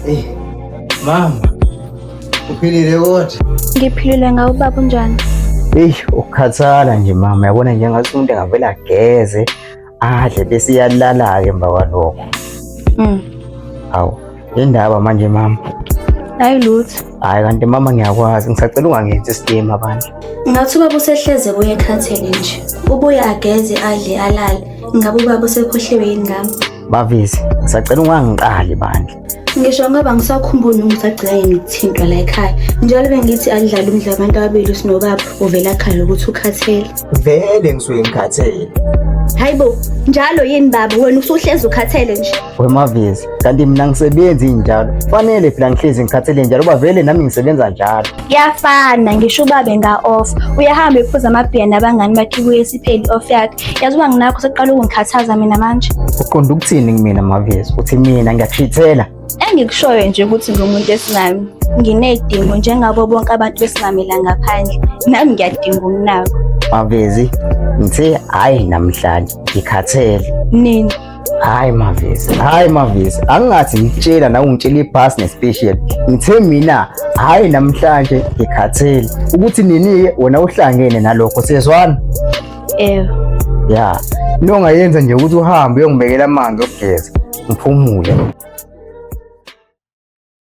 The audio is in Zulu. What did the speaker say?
Hey. Mama. Uphilile kodwa? Ngiphilile ngawe ubaba unjani? Eyi, ukukhathala nje mama, yabona nje ngathi umuntu engavele ageze, adle bese iyalala-ke emva kwalokho. Hawu, indaba manje mama. Hayi lutho. Hhayi kanti mama ngiyakwazi, ngisacela ungangenzi isilima abantu. Ngathi ubaba usehleze buye ekhathele nje. Ubuye ageze adle alale. Ngabe ubaba usekhohliwe yini ngami? Bavisi, ngisacela ungangiqali bandla. Ngisho ngoba ngisakhumbula noma usagcina yini ukuthintwa la ekhaya. Njalo bengithi alidlale umdlalo abantu ababili sinobaba uvela khale ukuthi ukhathele. Vele ngisuke ngikhathele. Hayibo, njalo yini baba wena usuhlezi ukhathele nje. Wemavezi, kanti mina ngisebenzi njalo. Fanele phela ngihlezi ngikhathele njalo uba vele nami ngisebenza njalo. Kuyafana ngisho ubabe nga off. Uyahamba ephuza amabhiya nabangani bakhe kuye sipheli off yakhe. Yazi uba nginakho seqala ukungikhathaza mina manje. Uqonda ukuthini kumina Mavezi? Uthi mina ngiyakushithela. Engikushoyo nje ukuthi ngumuntu esimame. Nginedingo njengabo bonke abantu besimame la ngaphandle. Nami ngiyadinga ukunakwa. Mavezi, ngithe hhayi namhlanje ngikhathele. Nini? Hayi Mavezi, hayi Mavezi, angingathi ngikutshela nawe ungitshela ibhasi nespecial. Ngithe mina hhayi namhlanje ngikhathele. Ukuthi nini-ke wena uhlangene nalokho siyezwana? Ewe. Ya, into ongayenza nje ukuthi uhambe uyongibekela amanzi okugeza, ngiphumule.